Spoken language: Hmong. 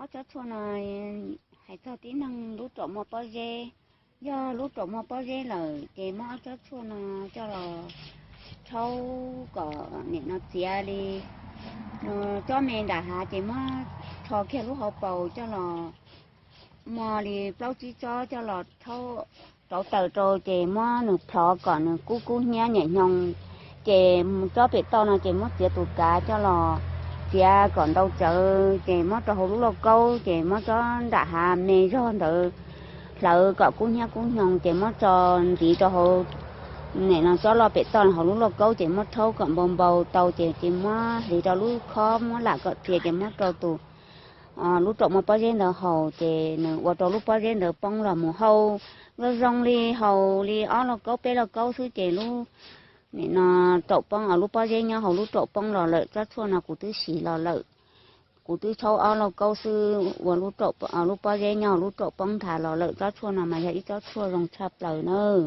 Ob tsob tshuaj no hais txog tib neeg lub raum muaj pob zeb. Yog lub raum muaj pob zeb lawm ces muab ob tsob tshuaj no coj los rhaub kom nim no txiav li tsob me nram hav ces muab rho kiag lub hauv paus coj los muaj li plaub tsib tsob coj los rhaub rauv taws rau ces muab nws plhov kom nws kub kub hnyiab nyem nyoos. Ces tsob pem toj no ces muab txiav tus kav coj los txiav kom ntau tsawv ces muab rau hauv lub lauj kaub ces muab tsob nram hav me zog ntawd hlawv kom kub hnyiab kub nyoos ces muab tso ntiv rau hauv nim no tsob loj pem toj hauv lub lauj kaub ces muab rhaub kom npau npau tau ces ces muab hliv rau lub khob muab lam kom txias ces muab rau tus lub raum muaj pob zeb ntawd haus ces nws ua rau lub pob zeb ntawd poob los mus hau zoo zoo li haus li ob lauj kaub peb lauj kaub xwb ces lub nim no raum poob, lub pob zeb nyob hauv lub raum poob los lawm. Tsob tshuaj no kuv twb siv los lawm, kuv twb rhaub ob lauj kaub xwb ua lub pob zeb nyob hauv lub raum poob nthav los lawm. Tsob tshuaj no mas yog ib tsob tshuaj zoo tshaj plaws nawb.